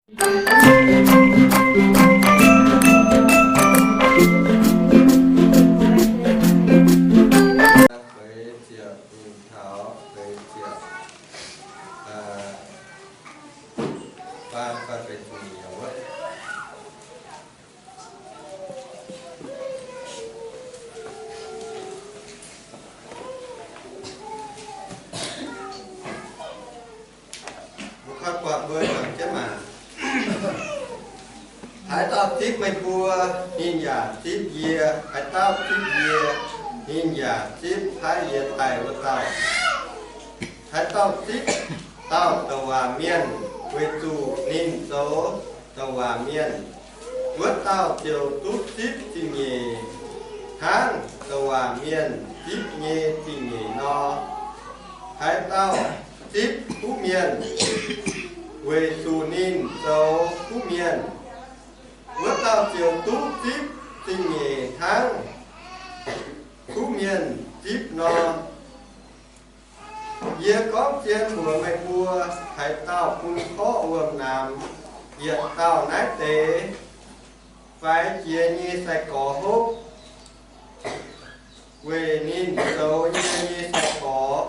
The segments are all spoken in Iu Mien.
Feix ziepc nyeic taux feix ziepc, faan fai feix ziepc nyeic wuov. Mbuo koi buatc mbuo juangc jienv maah. Haaix dauh zipv meih mbuo, ninh yaac zipv yie. Haaix dauh zipv yie, ninh yaac zipv paaiv yie daaih wuov dauh. Haaix dauh zipv dauh douc waac mienh weic zuqc ninh zoux douc waac mienh, wuov dauh ziouc duqv zipv zingh nyeic hnangv douc waac mienh zipv nyei zingh nyeic nor. Haaix dauh zipv kuv mienh weic zuqc ninh zoux kuv mienh, wuov dauh ziouc duqv zipv zingh nyeic hnangv kuv mienh zipv nor. Yie gorngv zien mbuox meih mbuo, haaix dauh bun korqv wuom-naamx yietc dauh naaiv deix faix jiex nyei sai-gorx hopv weic ninh zoux yie nyei sai-gorx,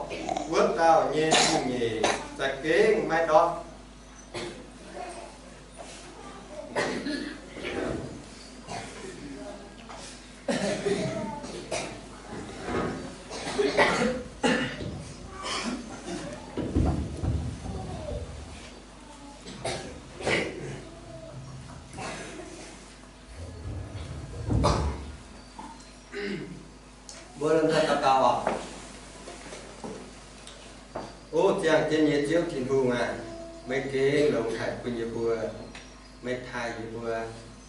wuov dauh nyei zingh nyeic za'gengh maiv ndortv. Mbuo lomh nzoih daux gaux oc. O ziangh jienv nyei Ziouv Tin-Hungh aac, meih gengh longx haic bun yie mbuo. Meih taaih yie mbuo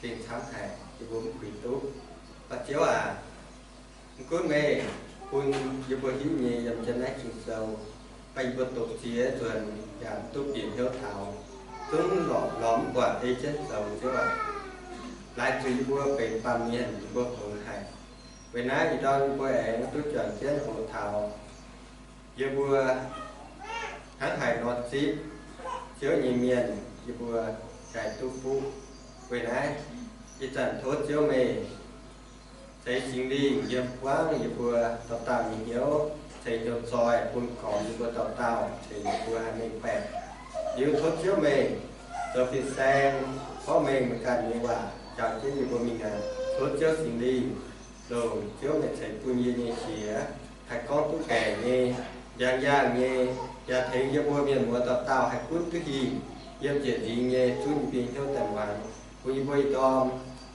gengh camv haic, yie mbuo mv puix duqv. Mv baac Ziouv aac, mv gunv meih bun yie mbuo hiuv nyei yiem jienv naaiv Ging-Sou, baac yie mbuo doqc ziex nzuonx yaac mv duqv bieqc hnyouv taux, zungv lorz mv buatc ei jienv zoux, Ziouv aac. Laaix zuqc yie mbuo benx baamh mienh, yie mbuo hngongx haic. Weic naaiv ih ndorm yie mbuo aengx duqv juangc jienv oix taux yie mbuo hnangv haaix nor zipv Ziouv nyei mienh, yie mbuo jaaix duqv fuqv. Weic naaiv ih zanc tov Ziouv meih ceix Singx Lingh yiem buangv yie mbuo dauh dauh nyei hnyouv, ceix hnyouv zoih bun gormx yie mbuo dauh dauh, ceix yie mbuo haih mengh baeqc. Liuz tov Ziouv meih zoux fin-saeng porv mengh meih ganh nyei waac njaaux jienv yie mbuo mingh aqv. Tov Ziouv Singx Lingh longc Ziouv meih ceix bun yie nyei qiex haih gorngv duqv gaengh nyei, njang-njang nyei, yaac tengx yie mbuo mienh muoz dauh dauh haih gunv duqv hingh yiem njiec nzingx nyei zunv yie mbuo hnyouv daaih muangx, bun yie mbuo ih ndorm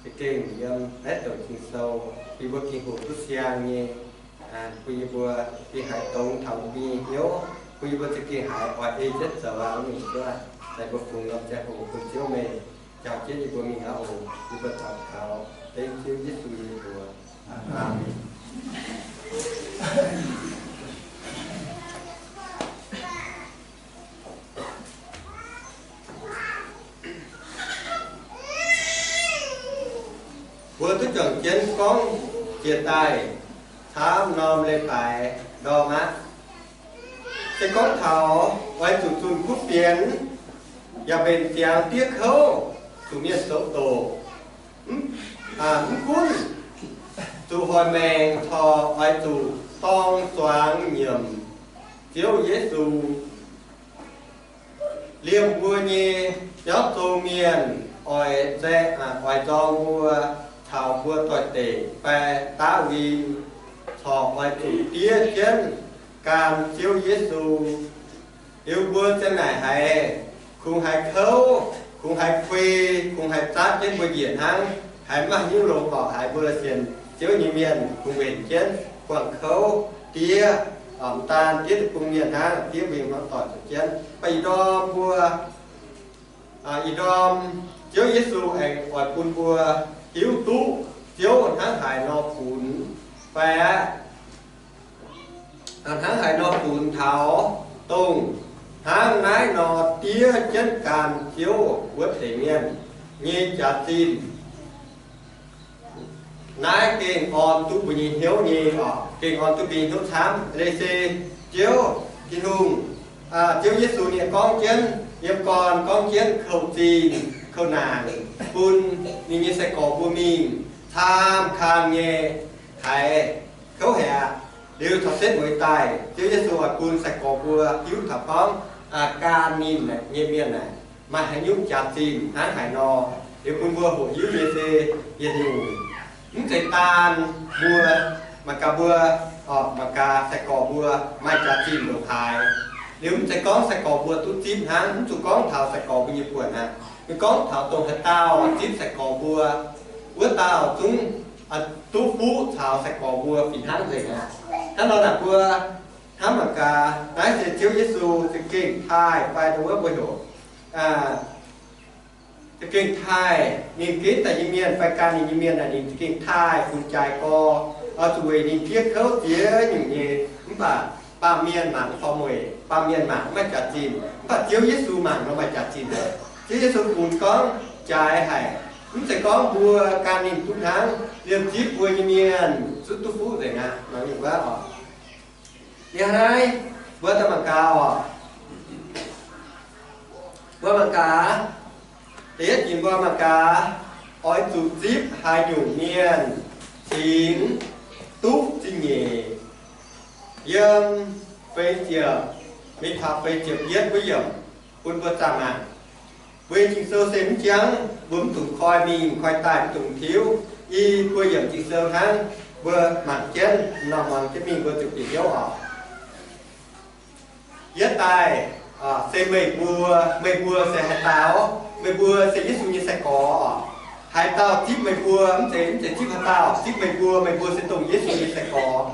za'gengh yiem naaiv douc Ging-Sou bun yie mbuo gengh hoqc duqv siang nyei, bun yie mbuo gengh haiz dongz taux yie mbuo nyei hnyouv, bun yie mbuo za'gengh haiz oix ei jienv zoux aqv. Mingh Ziouv aac, daaih mbuo fungx norm ziangh hoc bun Ziouv meih njaaux jienv yie mbuo mingh aqv oc. Yie mbuo daux gaux dengv Ziouv Yesu nyei mbuox. Aamen. Mbuo duqv juangc jienv gorngv jiex daaih camv norm leiz-baaix ndorm aqv. Se gorngv taux oix zuqc zunh kuv fienx, yaac mbenc ziangx diev kouv, zuqc mienh zoux doqc, mv gunv zuqc hoic maengc corc oix zuqc dorng zuangx nyiemc Ziouv Yesu. Liemh mbuo nyei nyauv zong mienh oix nzaeng, oix nzorng mbuo caux mbuo doix-dekc fai daav win corc oix zuqc diev jienv gan Ziouv Yesu. Liuz mbuo ziang naaic haiz kungx haiz kouv, kungx haiz kuei, kungx haiz zatv jienv mbuo njiec hnangv, haiz mv maaih hnyouv longx orqc. Haiz mbuo sienx Ziouv nyei mienh kungx mbenc jienv buangh kouv, diev, mv daan diev deic-bung mienh hnangv, diev mbuo nyei hmuangv doic zoux jienv. Mv baac ih ndorm mbuo, ih ndorm Ziouv Yesu aengx oix bun mbuo hiuv duqv Ziouv hnangv haaix nor funx fai aqv. Hnangv haaix nor funx taux dongh hnangv naaiv nor diev jienv gan Ziouv wuov deix mienh nyei jaax zinh. Naaiv gengh orn duqv mbuo nyei hnyouv nyei oc, gengh orn duqv mbuo nyei hnyouv camv. Leiz se Ziouv Tin-Hungh, Ziouv Yesu ninh gorngv jienv, yiem gorn gorngv jienv kouv-zinh kouv-naanc bun ninh nyei sai-gorx mbuo mingh camv-kang nyei haiz kouv haic aqv. Liuz taux setv mueiz daaih, Ziouv Yesu oix bun sai-gorx mbuo hiuv taux gorngv, aa, gan ninh nyei mienh naaic maaih haaix nyungc jaax-zinh hnangv haaix nor. Liuz bun mbuo hoqc hiuv nyei se yietc nyungc, mv zeiz daan mbuo, mangc gaax mbuo, orqc, mangc gaax sai-gorx mbuo maaih jaax-zinh ndongc haaix. Liuz mv zeiz gorngv sai-gorx mbuo duqv zipv hnangv, mv zuqc gorngv taux sai-gorx mbuo nyei buonc aqv. Mv gorngv taux dongh haaix dauh zipv sai-gorx mbuo, wuov dauh zungv duqv fuqv caux sai-gorx mbuo fih hnangv nzengc aqv. Hnangv nor naaic mbuo hnamv mangc gaax, naaiv se Ziouv Yesu za'gengh taaih fai dongh wuov mbuo heuc, za'gengh taaih ninh ginv daaih nyei mienh fai gan ninh nyei mienh naaic, ninh za'gengh taaih funx jaaix gorx, oix zuqc weic ninh fiev kouv ziex nyungc nyei. Mv baac baamh mienh mangc mv faaux mueic, baamh mienh mangc mv maaih jaax-zinh, mv baac Ziouv Yesu mangc nor maaih jaax-zinh. Ziouv Yesu funx gorngv jaaix haic, mv zeiz gorngv mbuo gan ninh duqv hnangv, liemh zipv mbuo nyei mienh zungv duqv fuqv nzengc aqv. Nor ninh wuov oc. Yie hnamv mbuo daaih mangc gaax oc. Mbuo mangc gaax, da'yietv jiex mbuo mangc gaax, oix zuqc zipv haaix nyungc mienh cingx duqv zingh nyeic. Yiem feix ziepc, mingh taux feix ziepc yietv wuov yiemc bun mbuo zaah mangc. Mbuo nyei Ging-Sou se mv jangv, mbuo mv dungx koi mingh koi daaih, mv dungx tiuv. I buo yiemc Ging-Sou hnangv, mbuo mangc jienv, nor muangx jienv mingh mbuo ziouc bieqc hnyouv oc. Yietv daaih se meih mbuo. Meih mbuo se haaix dauh? Meih mbuo se Yesu nyei sai-gorx oc. Haaix dauh zipv meih mbuo? Mv zeiz, mv zeiz zipv haaix dauh, zipv meih mbuo. Meih mbuo se dongh Yesu nyei sai-gorx.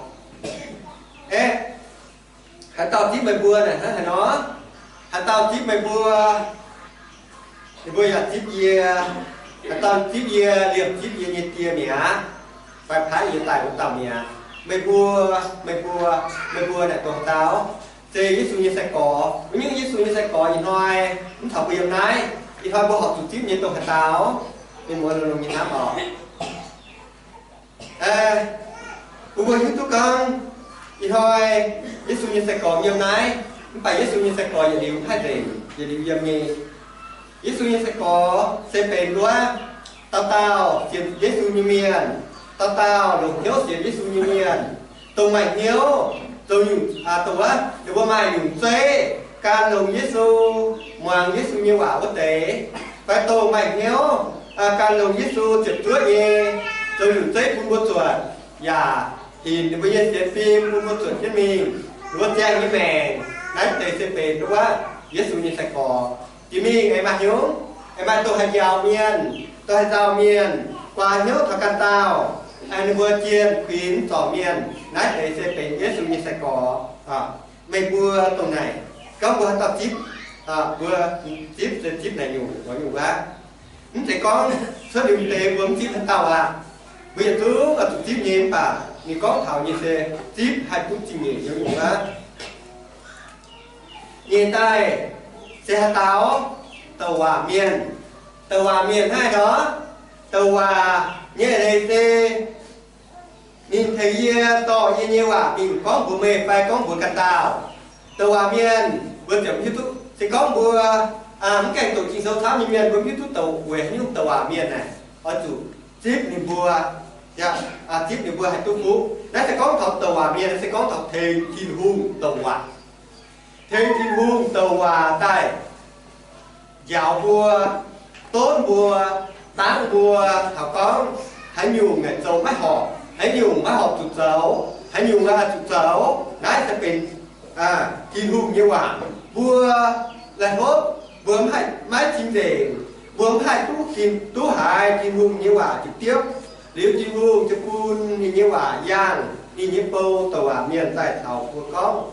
Aeqv, haaix dauh zipv meih mbuo naaic hnangv haaix nor? Haaix dauh zipv meih mbuo? Ninh mbuo yaac zipv yie. Haaix dauh zipv yie? Liemh zipv yie nyei Die mi'aqv, fai paaiv yie daaih wuov dauh mi'aqv. Meih mbuo, meih mbuo, meih mbuo naaic dongh haaix dauh? Se Yesu nyei sai-gorx. Mv nyungc Yesu nyei sai-gorx ih hnoi mv taux mbuo yiem naaiv. Ih hnoi mbuo horpc zuqc zipv nyei dongh haaix dauh? Mienh muoz longx-longx nyei hnamv oc. Bun mbuo hiuv duqv gorngv, ih hnoi Yesu nyei sai-gorx yiem naaiv, mv baac Yesu nyei sai-gorx yietc liuz mv haih nzengc, yietc liuz yiem nyei. Yesu nyei sai-gorx se benx wuov dauh dauh sienx Yesu nyei mienh, dauh dauh longc hnyouv sienx Yesu nyei mienh, dongh maaih hnyouv, dongh nyungc, dongh wuov, ninh mbuo maaih nyungc zeiv gan longx Yesu, muangx Yesu nyei waac wuov deix, fai dongh maaih hnyouv gan longx Yesu ziepc zuoqv nyei, zoux nyungc zeiv bun mbuo zuotc, yaac hinc ninh mbuo nyei sienx fim bun mbuo zuotc jienv mingh, ninh mbuo ziangh nyei maengc. Naaiv deix se benx wuov Yesu nyei sai-gorx. Jiex mingh aengx maaih hnyouv, aengx maaih dongh haih njaaux mienh, dongh haih nzauh mienh, guaax hnyouv taux ganh dauh, ninh mbuo jienh kuinx zorc mienh. Naaiv deix se benx Yesu nyei sai-gorx. Meih mbuo dongh naaic, gorngv mbuo haaix dauh zipv, mbuo zipv se zipv naaic nyungc, naaiv nyungc wuov. Mv zeiz gorngv cuotv liuz deix mbuo mv zipv haaix dauh aqv. Mbuo yietc zungv oix zuqc zipv nyei, mv baac ninh gorngv taux nyei se zipv haih duqv zingh nyeic nyungc wuov. Nyeic daaih se haaix dauh? Douc waac mienh. Douc waac mienh hnangv haaix nor? Douc waac nyei leiz se ninh tengx yie dorh yie nyei waac mingh gorngv mbuox meih fai gorngv mbuox ganh dauh. Douc waac mienh mbuo ziouc hiuv duqv, se gorngv mbuo mv gaengh doqc Ging-Sou camv nyei mienh, mbuo mv hiuv duqv douc weic haaix nyungc douc waac mienh naaic oix zuqc zipv ninh mbuo, zipv ninh mbuo haih duqv fuqv. Naaiv se gorngv taux douc waac mienh, se gorngv taux tengx Tin-Hungh douc waac. Tengx Tin-Hungh douc waac daaih njaaux mbuo, donv mbuo, dangv mbuo, taux gorngv haaix nyungc naaic zoux maiv horpc, haaix nyungc maiv horpc zuqc zoux, haaix nyungc zuqc zoux. Naaiv se benx Tin-Hungh nyei waac. Mbuo laih hlopv, mbuo maiv haih, maiv cing-nzengc, mbuo maiv haih duqv, duqv haiz Tin-Hungh nyei waac ziepc diepv. Liuz Tin-Hungh ziouc bun ninh nyei waac yangh ninh nyei bou douc waac mienh daaih caux mbuo gorngv,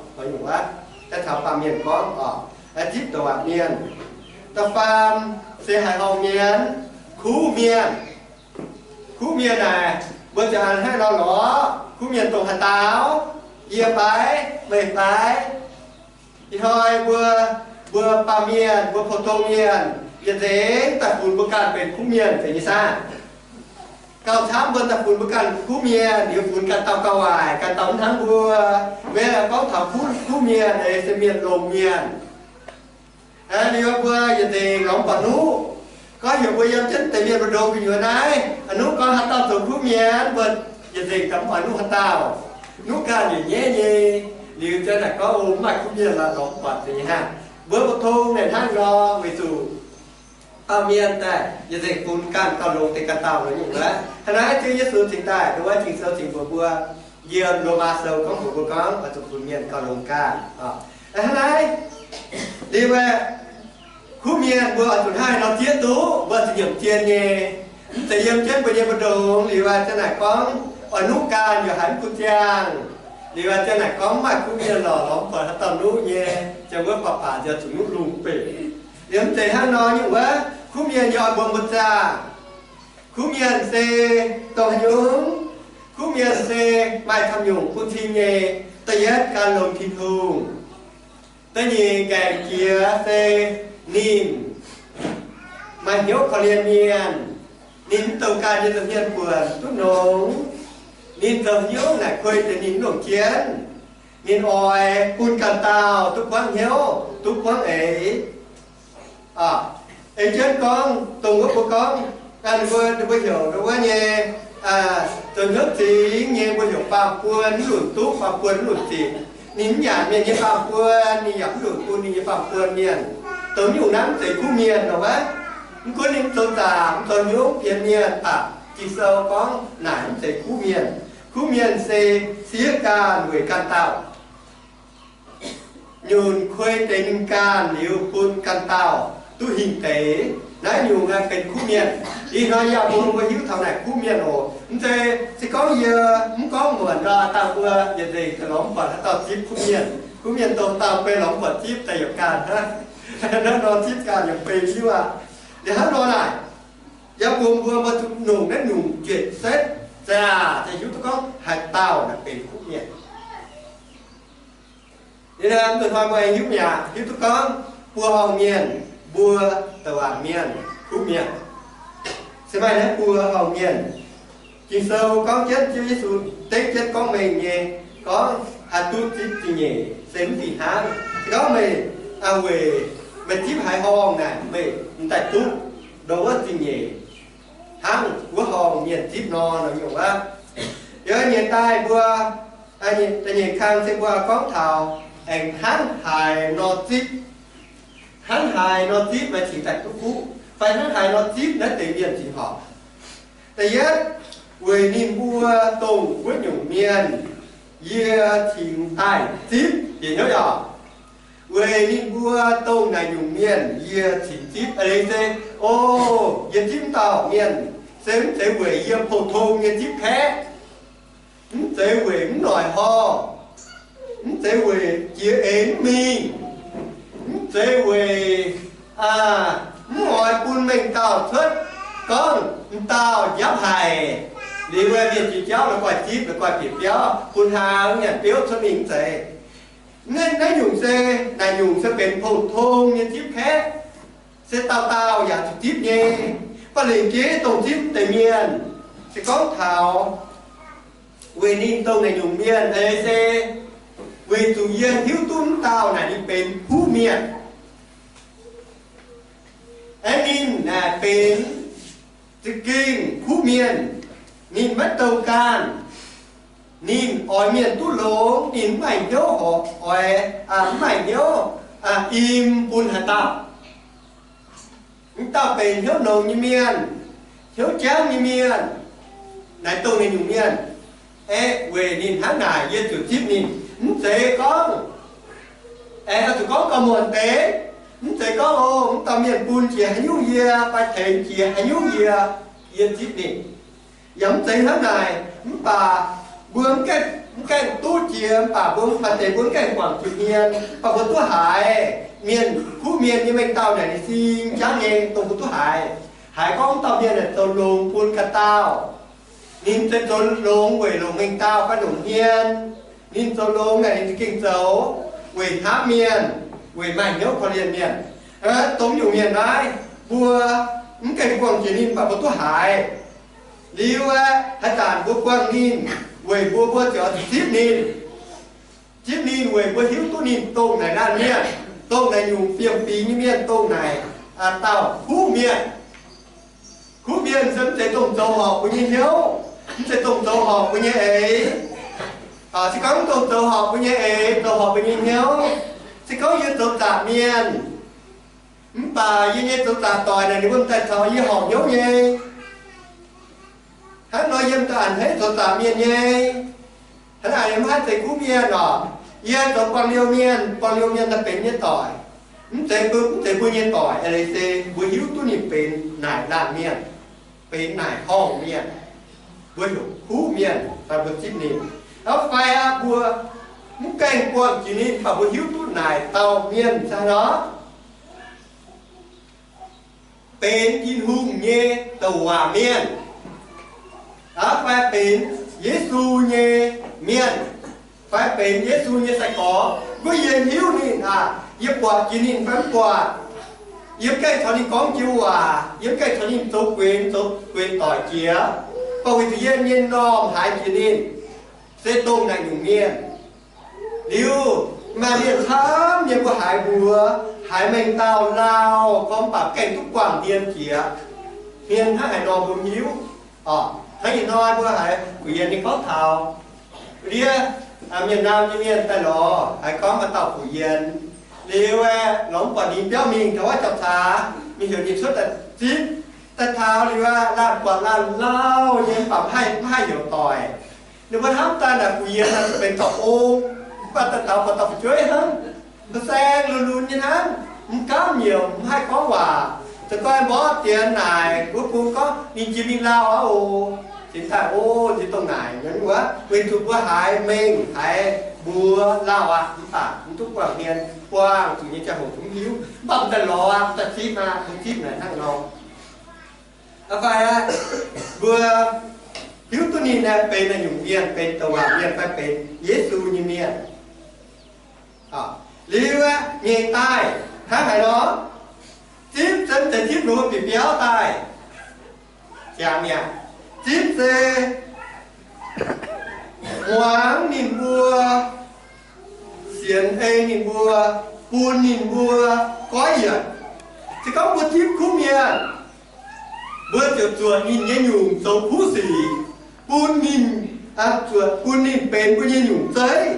daaih caux baamh mienh gorngv oc, zipv douc waac mienh. Da'faam se haaix horngh mienh? Kuv mienh. Kuv mienh naaic, mbuo ziouc hnangv nor lorz, kuv mienh dongh haaix dauh? Yie fai? Meih fai? Ih hnoi mbuo, mbuo baamh mienh, mbuo pou-tong mienh, yietc nzengc daaih funx mbuo ganh benx kuv mienh zeiz nyei saah? Gauh camv mbuo daaih funx mbuo ganh kuv mienh, liuz funx ganh dauh gauh waaic, ganh dauh mv hnangv mbuo. Mv gorngv taux kuv, kuv mienh, se mienh longx mienh. Liuz mbuo yietc nzengc lorz mv buatc nuqv. Gorngv heuc mbuo yiem jienv deix mienh mbu'ndongx gu'nyuoz naaiv, nuqv gorngv haaix dauh zoux kuv mienh, mbuo yietc nzengc ganh mv oix nuqv haaix dauh. Nuqv ganh yietc nyeiv nyei. Liuz ziouc naaic gorngv, o, mv maaih kuv mienh lorz mv buatc nyei hnangv. Mbuo mbu'ndongx naaic hnangv nor, weic zuqc baamh mienh daaih yietc nzengc bun ganh gauh longx deix ganh dauh nor nyungc wuov. Hnangv naaiv Ziouv Yesu cingx daaih ndo wuov Ging-Sou cingx mbuox mbuo, yiem Lomaa Sou gorngv mbuox mbuo gorngv oix zuqc bun mienh gauh longx ganh. Hnangv naaiv, liuz aeqv, kuv mienh mbuo oix zuqc hnangv haaix nor zieqv duqv, mbuo zuqc nyiemc zien nyei. Mv zeiz yiem jienv mbuo nyei mbu'ndongx liuz aeqv, ziouc naaic gorngv oix nuqv ganh yaac haiz mv duqv ziangh. Liuz aeqv, ziouc naaic gorngv mv maaih kuv mienh lorz, lorz mv buatc haaix dauh nuqv nyei, ziouc wuov baac baac ziouc zuqc nuqv lungh beic. Liuz mv zeiz hnangv nor nyungc wuov, kuv mienh yaac oix mbuox mbuo zaah. Kuv mienh se dongh haaix nyungc? Kuv mienh se maaih camv nyungc bun cing nyei. Da'yietv, gan longx Tin-Hungh. Da'nyeic, gaengh jiex se ninh maaih hnyouv korv-lienh mienh. Ninh mv dongh ganh nyei nza'hmien buonc duqv nongx. Ninh zoux hnyouv naaic kuei deix ninh mv longc jienv. Ninh oix bun ganh dauh duqv buangv hnyouv, duqv buangv eix. Eix jienv gorngv, dongh wuov mbuo gorngv, ninh mbuo, ninh mbuo heuc wuov nyei, zoux hnyouv zingx nyei mbuo heuc baamh buon mv lunc duqv, baamh buon mv lunc zitc. Ninh mv nyanc mienh nyei baamh buon, ninh yaac mv lunc bun ninh nyei baamh buon mienh. Dongh nyungc naaiv mv zeiz kuv mienh nor wuov. Mv gunv ninh mv zoux zaangc, mv zoux hnyouv fienx mienh, aa, Ging-Sou gorngv naaic mv zeiz kuv mienh. Kuv mienh se siev ganh weic ganh dauh, nyunc kuei deix ninh ganh liuz bun ganh dauh duqv hingh deix. Naaiv nyungc naaiv benx kuv mienh. Ih hnoi yaac bun mbuo hiuv taux naaic kuv mienh oc. Mv zeiz se gorngv yie mv gorngv muonc nor, dangh mbuo yietc nzengc lorz mv buatc haaix dauh zipv kuv mienh. Kuv mienh dongh dauh bei lorz mv buatc zipv daaih yaac ganh hnangv. Naaiv nor zipv ganh yaac bei hiuv aqv. Liuz hnangv nor naaic, yaac bun mbuo, mbuo zuqc longc naaiv nyungc njuenc setv zaah, ziouc hiuv duqv gorngv haaix dauh naaic benx kuv mienh. Liuz naaiv nzunc hnoi mbuo aengx hiuv mi'aqv, hiuv duqv gorngv buo horngh mienh, mbuo douc waac mienh, kuv mienh. Se maaih naaiv buo horngh mienh. Ging-Sou gorngv jienv Ziouv Yesu dengv jienv gorngv mengh nyei, gorngv haih duqv zipv zingh nyeic se mv fih hnangv. Se gorngv meih, aa, weic meih zipv haaix horngh naaic meih m'daaih duqv ndo wuov zingh nyeic hnangv wuov horngh mienh zipv nor, nor nyungc wuov. Yiem nyienx daaih mbuo, da'nyeic kang se mbuo gorngv taux aengx hnangv haaix nor zipv. Hnangv haaix nor zipv meih cingx daaih duqv kuv, fai hnangv haaix nor zipv naaiv deix mienh cingx horpc. Da'yietv, weic ninh mbuo dongh wuov nyungc mienh, yie cingx daaih zipv. Bieqc hnyouv yaac weic ninh mbuo dongh naaic nyungc mienh yie cingx zipv. Eix leiz se, o, yie zipv dauh mienh se mv zeiz weic yie pou-tong nyei zipv kaeqv, mv zeiz weic mv noic horngh, mv zeiz weic jiex eix mv mingh, mv zeiz weic, aa, mv oix bun mengh dauh cuotv gorngv m'dauh njapv haic. Liuz mienh jiex jauv la'guaih zipv, la'guaih bieqc biauv, bun hnangv nyanc biouv cuotv mingh mv zeiz. Naaiv, naaiv nyungc se, naaic nyungc se benx pou-tong nyei zipv kaeqv, se dauh dauh yaac zuqc zipv nyei. Ba'lengc jeiv dongh zipv deix mienh, se gorngv taux weic ninh dongh naaic nyungc mienh eix se weic zuqc yie hiuv duqv m'dauh naaic ninh benx kuv mienh. Aeqv, ninh naaic benx za'gengh kuv mienh. Ninh maiv douh ganh. Ninh oix mienh duqv longx. Ninh mv maaih hnyouv horpc oix, mv maaih hnyouv im bun haaix dauh. M'dauh benx hnyouv longx nyei mienh, hnyouv jangv nyei mienh, naaic dongh naaic nyungc mienh. Aeqv, weic ninh hnangv naaic yie zuqc zipv ninh. Mv zeiz gorngv, aeqv, zuqc gorngv gauh muonc deix. Mv zeiz gorngv, o, m'dauh mienh bun jiex haaix nyungc yie, fai tengx jiex haaix nyungc yie, yie zipv ninh. Yaac mv zeiz hnangv naaic. Mv baac mbuo mv gaengh, mv gaengh duqv jiex, mv baac mbuo mv baac deix mbuo mv gaengh guangc jiex hmien, mv baac mbuo duqv haiz mienh, kuv mienh nyei mengh dauh naaic ninh sin jangv nyei dongh mbuo duqv haiz. Haiz gorngv m'dauh mienh naaic zoux longx bun ganh dauh. Ninh zoux longx weic longc mengh dauh fai longc hmien. Ninh zoux longx naaic ninh za'gengh zoux weic hnamv mienh, weic maaih hnyouv korv-lienh mienh. Dongh nyungc mienh naaiv, mbuo mv gaengh buangh jiex ninh, mv baac mbuo duqv haiz. Liuz aeqv, haaix zanc mbuo buangh ninh, weic mbuo, mbuo ziouc oix zuqc zipv ninh. Zipv ninh weic mbuo hiuv duqv ninh dongh naaic naanh mienh. dongh naaic nyungc fiem-fingx nyei mienh, dongh naaic dauh kuv mienh. Kuv mienh se mv zeiz dongh zoux horpc mbuo nyei hnyouv, mv zeiz dongh zoux horpc mbuo nyei eix. Se gorngv mv dongh zoux horpc mbuo nyei eix, zoux horpc mbuo nyei hnyouv, se gorngv yie zoux zaqc mienh, mv baac yie nyei zoux zaqc doic naaic ninh mbuo daaih caux yie horpc hnyouv nyei. Hnangv nor yiem daaih a'hneiv zoux zaqc mienh nyei. Hnangv naaic yie mv haih zeiz kuv mienh oc. Yie zoux buangh liouh mienh, buangh liouh mienh daaih benx nyei doic. Mv zeiz mbuo, mv zeiz mbuo nyei doic eix leiz se mbuo hiuv duqv ninh benx naaic laanh mienh, benx naaic horngh mienh. Mbuo heuc kuv mienh fai mbuo zipv ninh. Fai aqv, mbuo mv gaengh buangh jiex ninh, mv baac mbuo hiuv duqv naaic dauh mienh se nor benx Tin-Hungh nyei douc waac mienh, fai benx Yesu nyei mienh, fai benx Yesu nyei sai-gorx. Mbuo yie hiuv ninh aqv, yie buatc jiex ninh fai mv buatc, yie mv gaengh caux ninh gorngv joux waac, yie mv gaengh caux ninh zoux guenx, zoux guenx doic jiex, mv baac weic zuqc yie nyei m'normh haiz jiex ninh, se dongh naaic nyungc mienh. Liuz maaih mienh camv nyei mbuo haiz mbuox, haiz mengh dauh lauh gorngv mv baac gaengh duqv buangh ndien jiex. Mienh hnangv haaix nor mbuo mv hiuv. Hnangv ih hnoi mbuo haiz Fu Yien ninh gorngv taux ndiev mienh nau nyei mienh daaih lorz haiz gorngv maaih dauh Fu Yien. Liuz aeqv, lorz mv buatc ninh biauv mingh taux wuov jauv-caax, mingh heuc ninh cuotv daaih zipv. Daaih taux liuz aeqv, laanh buatc laanh lauh nyei, mv baac mv haih, mv haih heuc doic. Ninh mbuo hnamv daaih naaic Fu Yien naaic benx dauh ong, mv baac daaih taux buatc dauh fu'jueiv hnangv, mbuo saeng lunx lunx nyei hnangv, mv gaamv nyieqc, mv haih gorngv waac. Za'gengh mborqv diex naaic mbuo bun gorngv ninh jiex mingh lauh aqv oc. Cingx daaih, o, jiex dongh naaic nyei wuov, weic zuqc mbuo haiz mengh haiz mbuox lauh aqv, mv baac mv duqv buangh hmien, buangh zuqc nyei ziangh hoc zungv mv hiuv. Mv baac mbuo daaih lorz aqv, mbuo daaih zipv aqv, mbuo zipv naaic hnangv nor. Aa, fai aqv, mbuo hiuv duqv ninh aeqv, benx naaic nyungc mienh, benx douc waac mienh fai benx Yesu nyei mienh. Liuz aeqv, nyeic daaih hnangv haaix nor? Zipv se mv zeiz zipv ninh mbuo bieqc biauv daaih. Jangx mi'aqv. Zipv se muangx ninh mbuo, sienx ei ninh mbuo, bun ninh mbuo goiv yienc. Se gorngv mbuo zipv kuv mienh, mbuo ziouc zuotc ninh nyei nyungc zoux kuv sic, bun ninh, zuotc bun ninh benx mbuo nyei nyungc zeiv.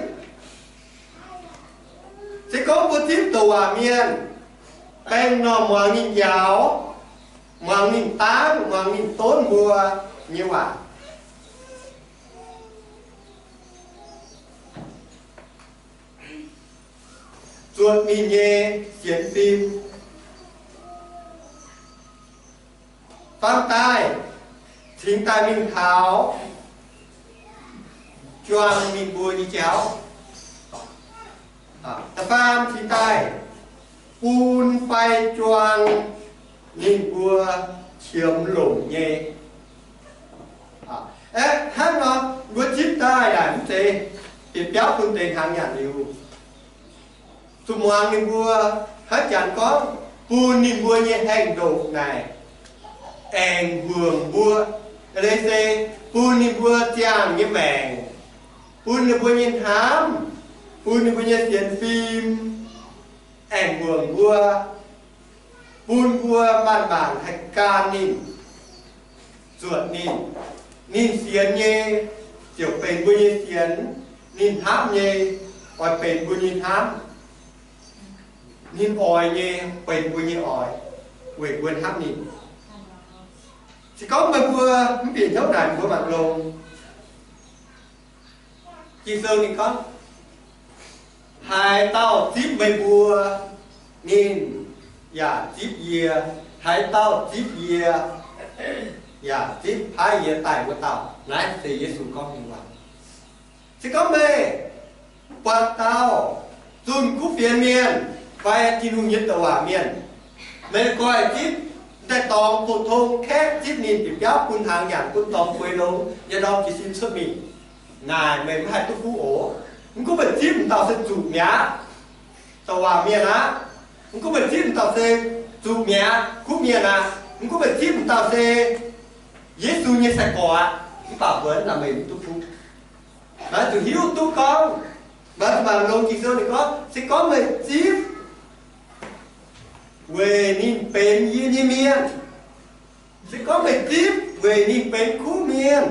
Se gorngv mbuo zipv douc waac mienh, baengh normh muangx ninh njaaux, muangx ninh dangv, muangx ninh donv mbuo nyei waac, zuotc ninh nyei sienx fim, faam daaih cingx daaih mingh taux juang ninh mbuo nyei jauv. Da'faam cingx daaih bun fai juang ninh mbuo qiemx longc nyei. Aeqv, hnangv nor mbuo zipv daaih naaic mv zeiz bieqc biauv bun deix hnaangx nyanc liuz, zuqc muangx ninh mbuo. Hnangv janx gorngv, bun ninh mbuo nyei haengh ndoqc naaic aengx hmuangx mbuo. Eix leiz se bun ninh mbuo ziangh nyei maengc, bun ninh mbuo nyei hnamv, bun ninh mbuo nyei sienx fim aengx hmuangx mbuo, bun mbuo manc-manc haih gan ninh, zuotc ninh. Ninh sienx nyei ziouc benx mbuo nyei sienx, ninh hnamv nyei oix benx mbuo nyei hnamv, ninh oix nyei benx mbuo nyei oix, weic mbuo hnamv ninh. Se gorngv meih mbuo mv bieqc hnyouv naaic, mbuo mangc longx. Ging-Sou ninh gorngv, haaix dauh zipv meih mbuo, ninh yaac zipv yie. Haaix dauh zipv yie, yaac zipv paaiv yie daaih wuov dauh. Naaiv se Yesu gorngv nyei waac. Se gorngv meih buatc dauh zunh kuv fienx mienh fai Tin-Hungh nyei douc waac mienh, meih goiv zipv, daaih dorngx pou-tong kaeqv zipv ninh bieqc biauv bun hnaangx nyanc, bun dorngx bueix longx, yaac ndorm jiez sin cuotv mingh, naaic meih mv haih duqv fuqv oc. Mv gunv meih zipv m'dauh se zuqc mi'aqv, douc waac mienh aqv. Mv gunv meih zipv m'dauh se zuqc mi'aqv, kuv mienh aqv. Mv gunv meih zipv m'dauh se Yesu nyei sai-gorx aqv, mv baac mbuo naaic meih mv duqv fuqv. Meih zuqc hiuv duqv gorngv, meih zuqc mangc longx Ging-Sou ninh gorngv, se gorngv meih zipv weic ninh benx yie nyei mienh. Se gorngv meih zipv weic ninh benx kuv mienh,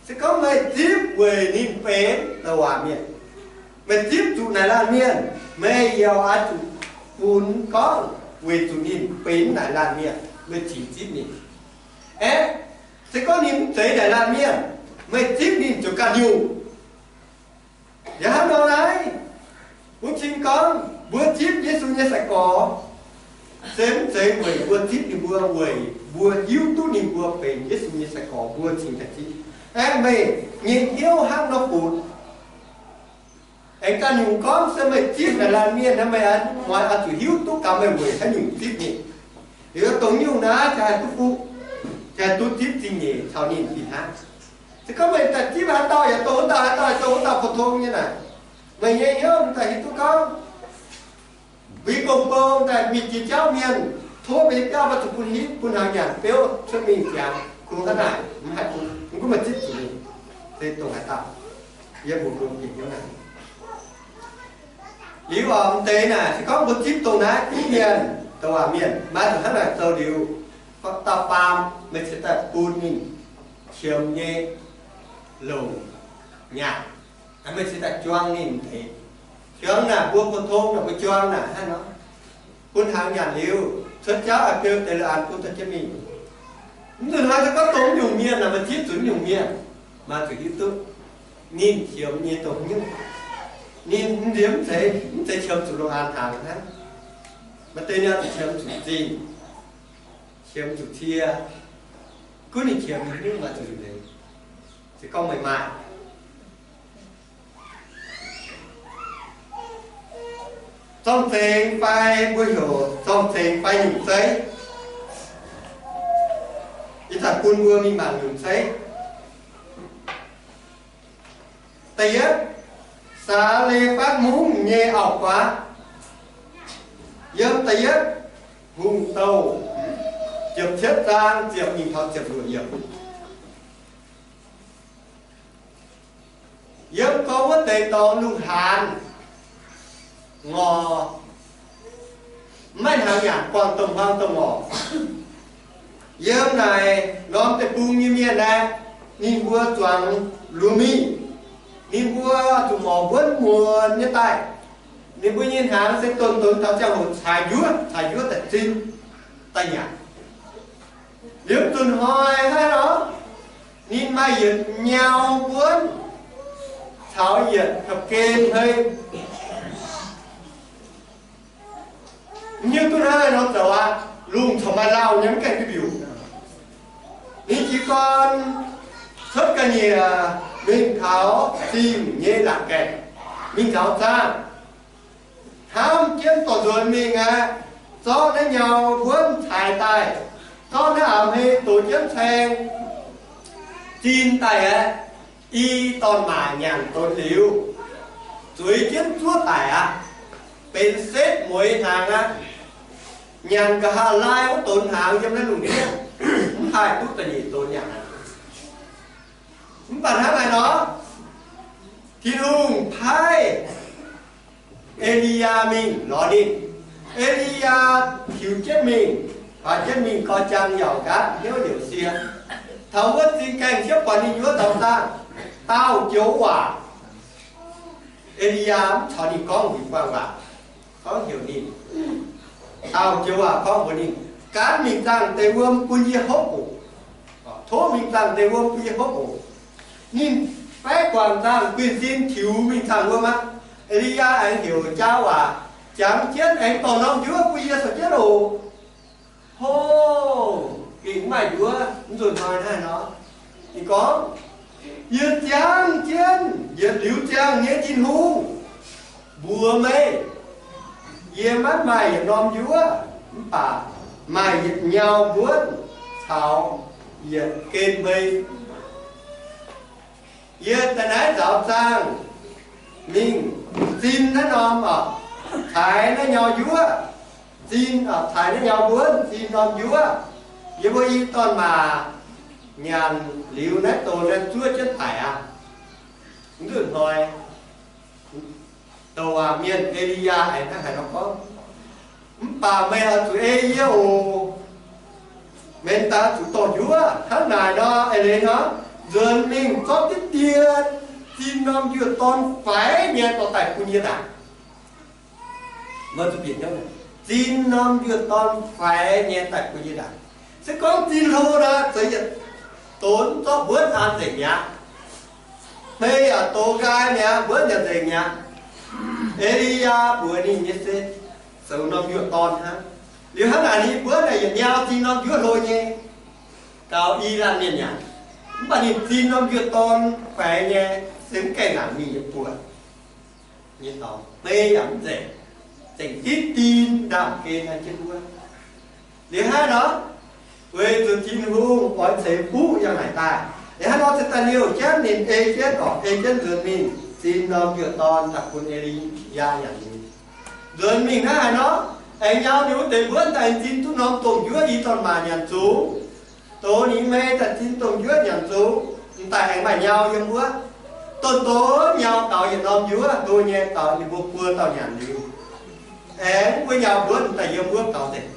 se gorngv meih zipv weic ninh benx douc waac mienh, meih zipv zuqc naaic laanh mienh, meih yaac oix zuqc funx gorngv weic zuqc ninh benx naaic laanh mienh, meih cingx zipv ninh. Aeqv, se gorngv ninh mv zeiz naaic laanh mienh, meih zipv ninh ziouc ganh nyungc. Yaac hnangv nor naaiv, mbuo cingx gorngv mbuo zipv Yesu nyei sai-gorx, se mv zeiz weic mbuo zipv ninh mbuo, weic mbuo hiuv duqv ninh mbuo benx Yesu nyei sai-gorx mbuo cingx daaih zipv. Aeqv, meih nyei hnyouv hnangv nor funx, aengx ganh nyungc gorngv se meih zipv naaic laanh mienh naaiv, meih oix zuqc hiuv duqv gaax meih weic haaix nyungc zipv ninh. Liuz dongh nyungc naaiv ziouc haih duqv fuqv, ziouc haih duqv zipv zingh nyeic caux ninh fih hnangv. Se gorngv meih daaih zipv haaix dauh yaac dongh wuov dauh, haaix dauh yaac dongh wuov dauh, pou tong nyei naaic, meih nyei hnyouv daaih hiuv duqv gorngv mbuo gong-bou daaih mingh jiex jauv mienh, tov mbuo nyei biauv oix zuqc bun hitv, bun hnaangx nyanc beuv cuotv mingh ziangx kungx hnangv naaic, mv haih bun, mv gunv meih zipv zuqc ninh, se dongh haaix dauh, yiem mbuo gong-bou bieqc hnyouv naaic. Liuz oc, m'deix naaic se gorngv mbuo zipv dongh naaiv kuv mienh, douc waac mienh, maiv zuqc hnangv naaic zoux liuz, dauh baam meih cingx daaih bun ninh qiemx nyei longc nyanc. Meih cingx daaih juang ninh m'deix. Juang naaic mbuo pou tong naaic, mbuo juang naaic hnangv nor, bun hnaangx nyanc liuz, cuotv jauv a'biou deix la'anx bun dorh jienv mingh. Mv nzunc hnoi se gorngv dongh nyungc mienh naaic, meih zipv zuqc nyungc mienh, meih zuqc hiuv duqv ninh qiemx nyei dongh nyungc. Ninh nziex mv zeiz, mv zeiz qiemx zuqc longc an hnaangx hnangv. Maaih deix ninh zuqc qiemx zuqc zingh, qiemx zuqc cie, gunv ninh qiemx nyei nyungc maaih zuqc nzengc. Se gorngv meih maaih zorng-zengx fai mbuo heuc zorng-zengx fai nyungc zeiv, ih zanc bun mbuo mingh mangc nyungc zeiv. Da'yietv, Saa^le^fatv Mungv nyei auv-guaav. Yiem da'yietv Hungh Douh ziepc cietv zaang ziepc nyeic taux ziepc luoqc yiemc. Yiem gorngv wuov deix dorngx lungh haanz ngorc, maiv hnaangx nyanc, buangh domh huaang domh ngorc. Yiem naaic norm deic-bung nyei mienh aeqv, ninh mbuo zuangx luoz mingh. Ninh mbuo zuqc morc mbuonv muonz nyei daaih. Ninh mbuo nyei hnaangx se donx-donx taux ziangh hoc caaix njuov caaix njuov daaih zinh daaih nyanc. Liuz nzunc hnoi naaiv nor, ninh maaih yietc nyau mbuonv caux yietc ga'gen hmei. Mv hiuv duqv hnangv haaix nor zoux aqv. Lungh corc maaih lauh nyei mv gaengh duqv mbiungc. Ninh jiez gorn cuotv ga'nyiec mingh taux zingh nyei laangc gaengh, mingh nzaaux zaangh, hnamv jienv dorh nzuonx mingh aqv. Zorqv naaiv nyau mbuonv caaix daaih, zorqv naaiv aav hmei dox jienv caeng zinh daaih aqv. I dorn-maac nyanc donx liuz, zueiz jienv zuov daic aqv. Benx setv mueiz hnaangx aqv. Nyanc nqa'haav laai wuov donx hnaangx yiem naaiv lungh ndiev, mv haih duqv da'nyeic donx nyanc aqv. Mv baac hnangv naaic nor, Tin-Hungh paaiv E^li^yaa mingh lorz ninh. E^li^yaa tiux jienv mingh, baaix jienv mingh gau jang yaac nqaatv hnyouv liouc sie. Taux wuov zingh gaengh siepv buatc ninh nyei wuov nzaaux zaangh, daauh joux waac. E^li^yaa mv caux ninh gorngv wuic buangh waac, gorngv heuc ninh. Daauh joux waac gorngv mbuox ninh, Gaanv mingh zaangh deix wuom bun yie hopv oc. Tov mingh zaangh deix wuom bun yie hopv oc. Ninh faeqv guangc zaangh guinh sin tiux mingh zaangh wuom aqv. E^li^yaa aengx heuc jaa waac, Jangx jienv aengx dorh norm njuov bun yie caux jienv oc. Hov, gengh maaih njuov. Mv nzunc hnoi naaiv nor, ninh gorngv, Yie ziangv jienv yietc liuz ziangh nyei Tin-Hungh mbuox meih, yie maiv maaih yietc norm njuov, mv baac maaih yietc nyau mbuonv caux yietc gen hmei. Yie daaih naaiv nzaaux zaangh mingh zinh naaiv norm, caaix naaiv nyau njuov, zinh, caaix naaiv nyau mbuonv zinh norm njuov. Yie mbuo i dorn-maac nyanc liuz naaiv donx naaiv zuov jienv daic aqv. Mv nzunc hnoi, douc waac mienh E^li^yaa aengx hnangv haaix nor gorngv, Mv baac meih oix zuqc ei yie oc. Meih daaih zuqc dorh njuov hnangv naaic nor, eix leiz nor, nzuonx mingh zorqv diqv dien zinh norm njuov dorn faix nyei dorh daaih bun yie ndaangc. Zinh norm njuov dorn faix nyei daaih bun yie ndaangc. Se gorngv zinh hlo nor, zeiz yietc donx zorqv mbuonv an nzengc mi'aqv. Hmei yaac dox nqaai mi'aqv, mbuonv yaac nzengc mi'aqv. E^li^yaa mbuox ninh nyei se zoux norm njuov dorn hnangv. Liuz hnangv naaic ninh mbuonv naaic yietc nyau zinh norm njuov hlo nyei, gaux i laanh mienh nyanc. Mv baac ninh zinh norm njuov dorn faix nyei, se mv gaengh laangc mingh nyei buoz nyei dorngx, hmei yaac mv nzengc, zengc diqv dien ndaamv-gen naaiv jienv wuov. Liuz hnangv nor, weic zuqc Tin-Hungh oix ceix fuqv yangh naaic daaih. Liuz hnangv nor, ceix daaih liouh jienv ninh ei jienv orqc, ei jienv nzuonx mingh zinh norm njuov dorn daaih bun E^li^yaa nyanc nyei. Nzuonx mingh hnangv haaix nor, aengx nyau ninh wuov deix mbuonv daaih zinh duqv norm domh njuov i dorn-maac nyanc zuqc. Dox ninh hmei daaih zinh domh njuov nyanc zuqc, m'daaih aengx maaih nyau yiem wuov. Donx donx nyau gaux yietc norm njuov hlo nyei gaux ninh mbuo buo dauh nyanc liuz, aengx wuov nyau mbuonv m'daaih yiem wuov gaux nzengc.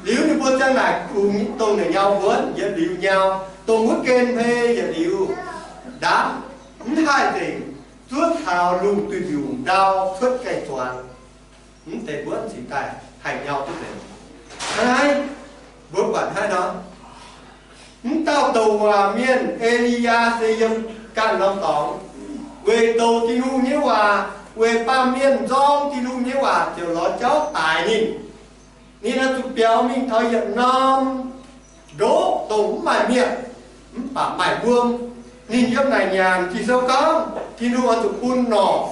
Liuz ninh mbuo ziang naaic kungx dongh naaic nyau mbuonv yietc liuz nyau, dongh wuov gen hmei yietc liuz ndaamv, mv haih nzengc, zuov taux lungh duih mbiungc ndau cuotv gaengh zuangx. Mv deix mbuonv cingx daaih haih nyau duqv nzengc. Hnangv naaiv, mbuo buatc hnangv nor, mv dauh douc waac mienh E^li^yaa se yiem ganh norm dorngx, weic douc Tin-Hungh nyei waac, weic baamh mienh nzorng Tin-Hungh nyei waac ziouc lorz jauv daix ninh. Ninh oix zuqc biaux mingh taux yietc norm ndoqv dongh mv maaih mienh, mv baac maaih wuom. Ninh yiem naaic nyanc, Ging-Sou gorngv Tin-Hungh oix zuqc bun norqc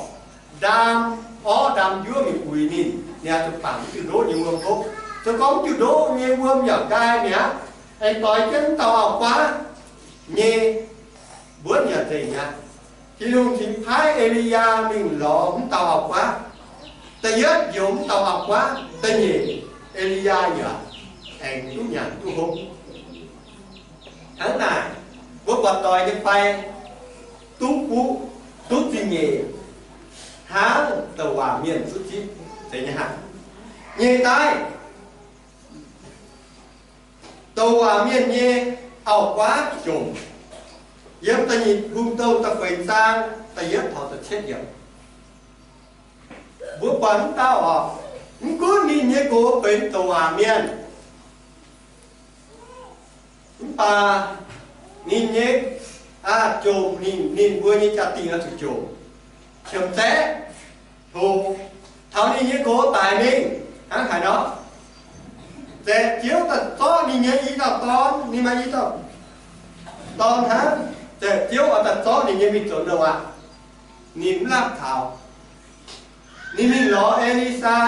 ndaam, orv ndaam njuov mingh uix ninh. Ninh oix zuqc bangc diuh ndoqv nyei wuom hopv. Se gorngv diuh ndoqv nyei wuom yaac nqaai mi'aqv, aengx doix jienv mv dauh auv-guaav nyei mbuonv yaac nzengc mi'aqv. Tin-Hungh cingx paaiv E^li^yaa mingh lorz mv dauh auv-guaav. Da'yietv njoux mv dauh auv-guaav, da'nyeic E^li^yaa yaac aengx duqv nyanc duqv hopv. Hnangv naaic, mbuo buatc doix nyei fai duqv fuqv, duqv zingh nyeic, hnangv douc waac mienh duqv zipv, zeiz nyei hnangv. Nyei daaih, douc waac mienh nyei auv-guaav jomc. Yiem da'nyeic Bung Douh da'feix zaang da'yietv taux da'cietv yiemc, mbuo buatc mv dauh orqc, mv gunv ninh nyei nqox benx douc waac mienh, mv baac ninh nyei, aa, jomc ninh, ninh mbuo nyei jaa-dingh oix zuqc jomc, qiemx zaeqv, hlo, taux ninh nyei nqox daic mingh hnangv haaix nor, zaeqc Ziouv daaih zorqv ninh nyei i dauh dorn, ninh maaih i dauh dorn hnangv, zaeqc Ziouv oix daaih zorqv ninh nyei mingh zoux nouh aqv. Ninh mv lamh taux. Ninh mingh lorz E^li^saa.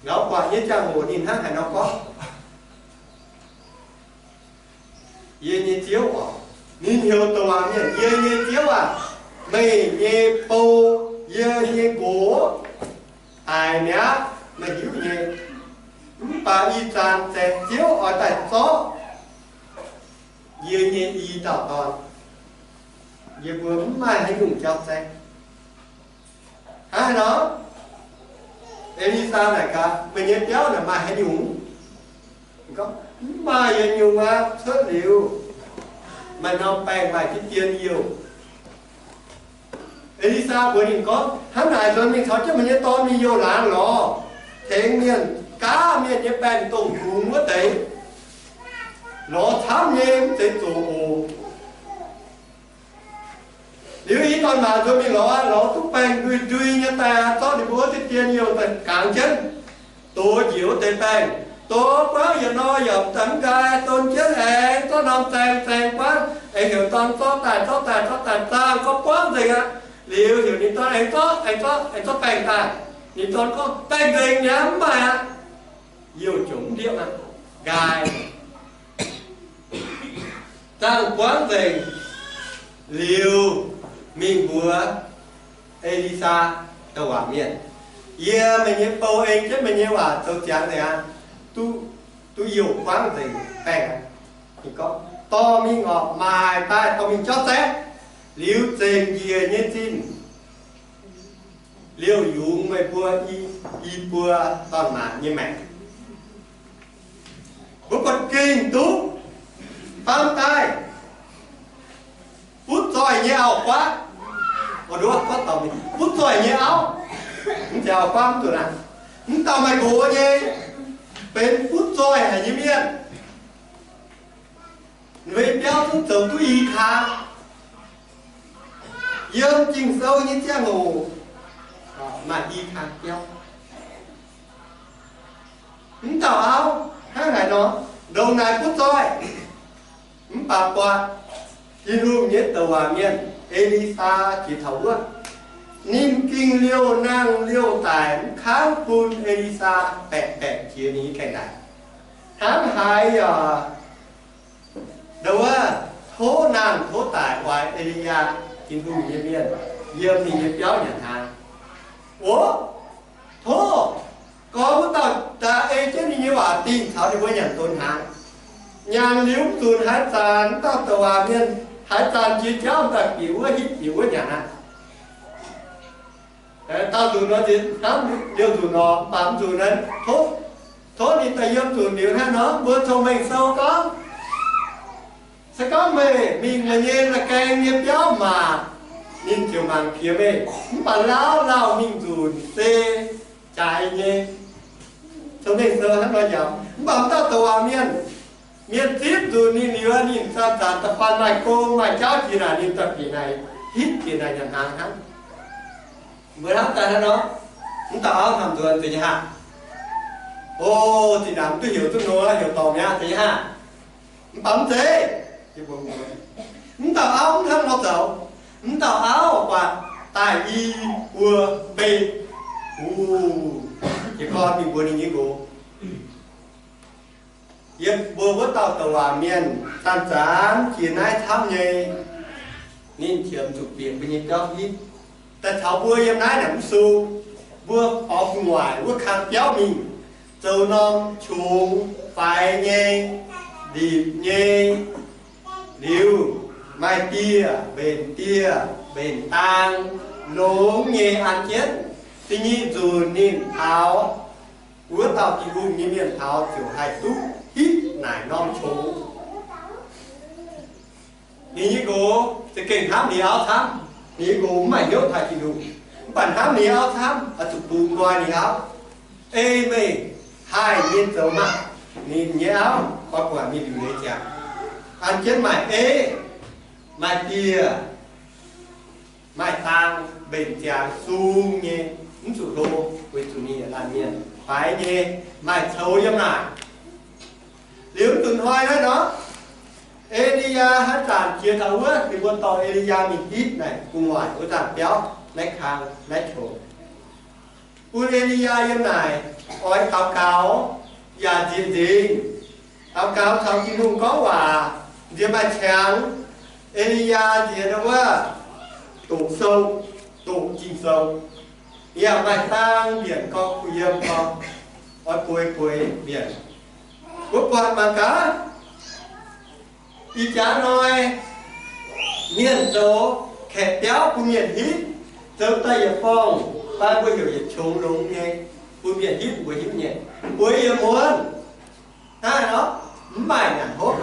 Ngaux guangc nyei ziangh hoc ninh hnangv haaix nor gorngv, Yie nyei Ziouv orqc. Ninh heuc douc waac mienh, Yie nyei Ziouv aah! Meih nyei bou, yie nyei nqox, daic mi'aqv, meih hiuv nyei. Mv baac ih zanc zaeqc Ziouv oix daaih zorqv yie nyei i dauh dorn. Yie mbuo mv maaih haaix nyungc jauv zaeqv. Hnangv haaix nor? E^li^saa naaic gaax, Meih nyei biauv naaic maaih haaix nyungc? Gorngv, Mv maaih yietc nyungc aqv. Cuotv liuz, maaih norm baengh maaih diqv dien youh. E^li^saa mbuox ninh gorngv, Hnangv naaic nzuonx mingh caux jienv meih nyei dorn mingh youh laangz lorz, tengx mienh, gaav mienh nyei baengh dongh kungx wuov deix. Lorz camv nyei, mv zeiz zoqc oc. Liuz i dorn-maac nzuonx mingh lorz, lorz duqv baengh ndui-ndui nyei daaih, zorqv ninh mbuo wuov diqv dien youh daaih gangx jienv, dox njiec wuov deix baengh, dox buangv yietc nor yaac mv daaih mv nqaai, don jienv aengx zorqv norm zaeng zaeng buangv, aengx heuc dorn zorqv daaih, zorqv daaih, zorqv daaih, zaangh gorngv buangv nzengc aqv. Liuz heuc ninh dorn aengx zorqv, aengx zorqv, aengx zorqv baengh daaih. Ninh dorn gorngv, Baengh nzengc mi'aqv, mv maaih aqv. Youh jomc mv ndiepv aqv, nqaai. Zaangh buangv nzengc liuz, mingh mbuox E^li^saa douc waac mienh, Yie meih nyei bou ei jienv meih nyei waac zoux ziangx nzengc aqv. Duqv, duqv youh buangv nzengc baengh aqv. Ninh gorngv, Dorh mingh orqc, maaic daaih dorh mingh jauv zaeqv, liuz zengc njiec nyei zinh. Liouh yungz meih mbuo i, i buo dorn-maac nyei maengc. Mbuo buatc gengh duqv faam daaih butv zoih nyei auv-guaav, butv zoih nyei auv, mv zeiz auv-guaav mv duqv naaic, mv dauh maaih nqox nyei, benx butv zoih haic nyei mienh. Ninh mbuo nyei biauv zungv zoux duqv i kang. Yiem Ging-Sou nyei ziangh hoc maaih i kang biauv. Mv dauh auv hnangv haaix nor, ndongc naaic butv zoih, mv baac buatc Tin-Hungh nyei douc waac mienh, E^li^saa, jiex taux wuov. Ninh gengh liouh nangh liouh daic mv kangv bun E^li^saa baeqc baeqc jiex ninh nyei gaengh daic. Hnangv haaix yaac ndau wuov tov nangh tov daic oix E^li^yaa, Tin-Hungh nyei mienh, yiem ninh nyei biauv nyanc hnaangx. O, tov gorngv wuov dauh daaih ei jienv ninh nyei waac dingh caux ninh mbuo nyanc donx hnaangx. Nyanc liuz mv zunc haaix zanc wuov dauh douc waac mienh haaix zanc jiex jauv daaih bieqc wuov hitv bieqc wuov nyanc aqv. Dauh nzunc nor, hnamv liouh nzunc nor, mv baac mv nzunc naaiv, tov ninh daaih yiem nzunc liuz hnangv nor, mbuo Cong-Mengh Sou gorngv, se gorngv meih mingh meih nyei la'gaeng nyei biauv maac, ninh ziouc mangc piex meih. Mv baac lauh lauh mingh nzunc se jaaix nyei. Cong-Mengh Sou hnangv nor njaaux. Mv baac mv dauh douc waac mienh, mienh zipv nzunc ninh liuz, ninh zanc-zanc da'faanh maaih gong maaih jauv jiex naaic, ninh daaih bieqc naaic, hitv bieqc naaic nyanc hnaangx hnangv. Mbuo hnamv daaih hnangv nor, mv dauh auv hnamv nzuonx zeiz nyei haac. O, zinh ndaangc mv duqv heuc duqv nor, heuc dorngc mi'aqv zeiz nyei haac. Mv baac mv zeiz. Mv dauh auv mv hnangv nor zoux. Mv dauh auv buatc daaih i buo mbei. Uv, jiez gorn mingh mbuox ninh nyei nqox, yiem mbuo wuov dauh douc waac mienh zanc-zanc jiex naaiv camv nyei. Ninh qiemx zuqc bieqc mbuo nyei biauv hitv. Daaih caux mbuo yiem naaiv naaic mv sung, mbuo faaux gu'nguaaic wuov kang biauv mingh, zoux norm qongx faix nyei, ndipc nyei, liuz maaih dieh, mbenc dieh, mbenc daang, longx nyei an jienv. Da'nyeic nzunc ninh taux, wuov dauh Tin-Hungh nyei mienh taux ziouc haih duqv hitv naaic norm qongx. Ninh nyei nqox za'gengh hnamv ninh auv camv. Ninh nyei nqox mv maaih hnyouv taaih Tin-Hungh, mv baac hnamv ninh auv camv, oix zuqc bungx nqoi ninh auv. Ei meih haih nyei zoux maah! Ninh nyei auv oix buatc mingh liuc leiz ziangx, an jienv maaih eiv, maaih dieh, maaih daang, mbenc ziangx sung nyei, mv zuqc hlo, weic zuqc ninh yietc laanh mienh faix nyei, maaih coux yiem naaic. Liuz mv zuqc hnoi naaiv nor, E^li^yaa hnangv zanc jiex taux wuov, ninh mbuo dorh E^li^yaa mingh hitv naaic gu'nguaaic wuov nzangc biauv, naaiv kang, naaiv qongx. Bun E^li^yaa yiem naaic oix daux gaux yaac nziex nzingc, daux gaux caux Tin-Hungh gorngv waac, nziex maaih qangx. E^li^yaa nziex ndau wuov doqc sou, doqc Ging-Sou, yaac maaih dang mbienc gorngv kuh yiem gorngv, oix bueix bueix mbienc. Mbuo buatc mangc gaax, ih jaax hnoi mienh zoux kaeqv biauv bun mienh hitv, zoux daaih yietc forng fai mbuo heuc yietc qongx longx nyei, bun mienh hitv mbuo hiuv nyei, bueix yietc muonz. Hnangv nor, mv maaih nyanc hopv,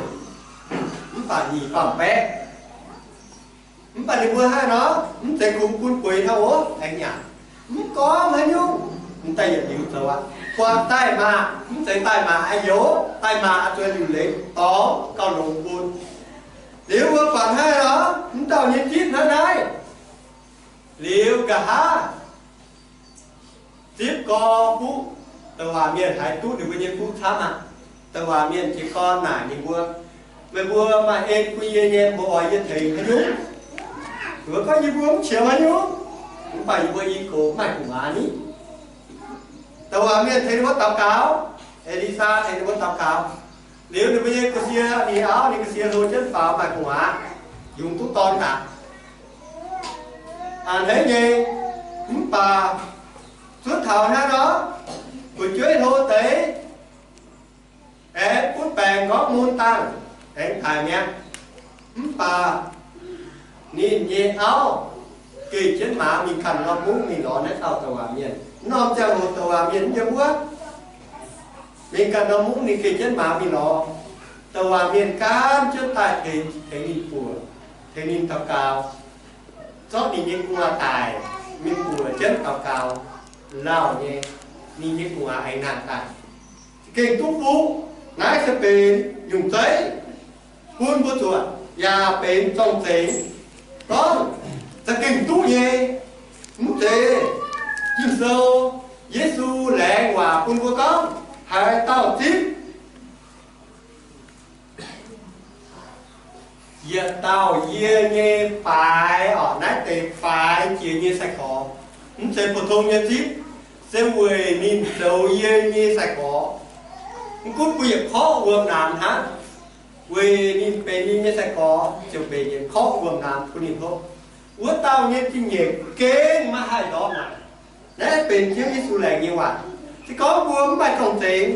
mv baac nyic baamh baeqv. Mv baac ninh mbuo hnangv nor, mv zeiz kungx bun bueix hnangv oc, aengx nyanc. Mv gorngv haaix nyungc, mv daaih yietc liuz zoux aqv. Buatc daaih maah, mv zeiz daaih maah, aengx youz daaih maah, oix zuqc liuc leiz dorngx gauh longx bun. Liuz mbuo buatc hnangv nor, mv dauh nyei zipv hnangv naaiv. Liuz nqa'haav zipv gorx fuqv, douc waac mienh haiz duqv ninh mbuo nyei fuqv camv aqv. Douc waac mienh jiez gorn naaic ninh mbuo, meih mbuo maaih en bun yie nyei, mbuo oix yie tengx haaix nyungc? Ninh mbuo gorngv, yie mbuo mv qiemx haaix nyungc, mv baac yie mbuo i gox maaih gu'nguaaz ni. Douc waac mienh tengx ninh mbuo daux gaux, E^li^saa tengx ninh mbuo daux gaux. Liuz ninh mbuo nyei ga'sie, ninh auv ninh ga'sie hlo jienv faaux maaih gu'nguaaz, yungz duqv dorn daaih. A'hneiv nyei, mv baac zuov taux hnangv nor, fu'jueiv hlo deix aengx butv baengc nqorngv mun dangh aengx daic mi'aqv. Mv baac ninh nyei auv geh jienv maaz mingh ganh norm mungv mingh lorz naaiv dauh douc waac mienh. Norm ziangh hoc douc waac mienh yiem wuov, mingh ganh norm mungv ninh geh jienv maaz mingh lorz. Douc waac mienh gaanv jienv daaih tengx, tengx ninh buoc, tengx ninh daux gaux, zorqv ninh nyei gu'nguaaz daic, mingh buoc jienv daux gaux, lauh nyei, ninh nyei gu'nguaaz aengx nangh daaih. Za'gengh duqv fuqv. Naaiv se benx nyungc zeiv bun mbuo zuotc, yaac benx zorng-zengx gorngv za'gengh duqv nyei. Mv zeiz Ging-Sou, Yesu laengz waac bun mbuo gorngv haaix dauh zipv yietc dauh yie nyei faix, orqc, naaiv deix faix jiex nyei sai-gorx, mv zeiz pou-tong nyei zipv, se weic ninh zoux yie nyei sai-gorx. Mv gunv mbuo yietc korqv wuom-naamx hnangv, weic ninh benx ninh nyei sai-gorx ziouc mbenc yietc korqv wuom-naamx bun ninh hopv. Wuov dauh nyei zingh nyeic gengh maiv haih ndortv naaic. Naaiv benx Ziouv Yesu laengz nyei waac. Se gorngv mbuo mv maaih zorng-zengx,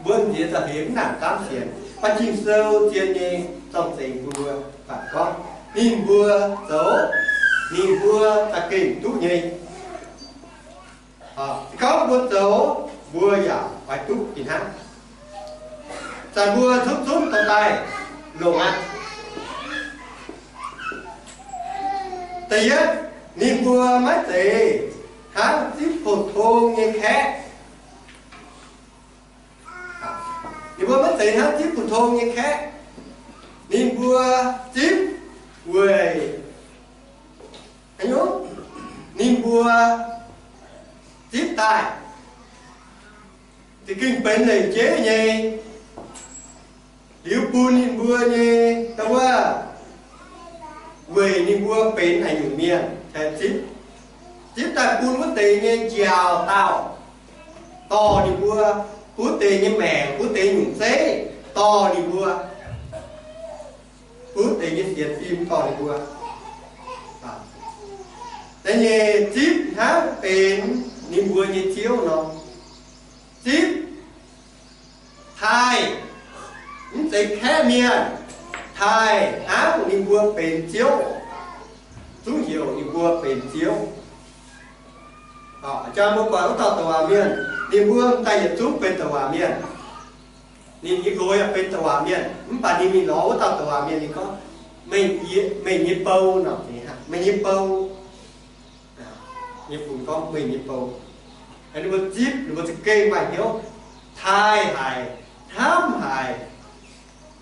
mbuo nziex za'heix mv nangc gaamv sienx. Mv baac Ging-Sou zien nyei zorng-zengx bun mbuo, baac gorngv ninh mbuo zoux, ninh mbuo za'gengh duqv nyei. Se gorngv mbuo zoux, mbuo yaac oix duqv fih hnangv. Zanc mbuo zunv zunv dorh daaih longc aqv. Da'yietv, ninh mbuo maiv zeiz hnangv zipv pou-tong nyei kaeqv. Ninh mbuo maiv zeiz hnangv zipv pou-tong nyei kaeqv. Ninh mbuo zipv weic, ninh mbuo zipv daaih za'gengh benx leic jeiv nyei, liuz bun ninh mbuo nyei, wuov, weic ninh mbuo benx haaix nyungc mienh cingx zipv. Zipv daaih bun wuov deix nyei njaaux daauh dorh ninh mbuo, bun wuov deix nyei maengc, bun wuov deix nyungc zeiv dorh ninh mbuo, bun wuov deix nyei sienx fim dorh ninh mbuo. Da'nyeic, zipv hnangv benx ninh mbuo nyei ziouv nor. Zipv taaih, mv zeiz kaeqv mienh, taaih hnangv ninh mbuo benx ziouv, zungv heuc ninh mbuo benx ziouv. Jang mbuo buatc wuov dauh douc waac mienh, ninh mbuo m'daaih yietc zungv benx douc waac mienh. Ninh nyei nqox yaac benx douc waac mienh, mv baac ninh mingh lorz wuov dauh douc waac mienh, ninh gorngv, meih nyei bou nor, meih nyei bou. Nyei fungx gorngv meih nyei bou. Ninh mbuo zipv, ninh mbuo za'gengh maaih hnyouv taaih haic, hnamv haic,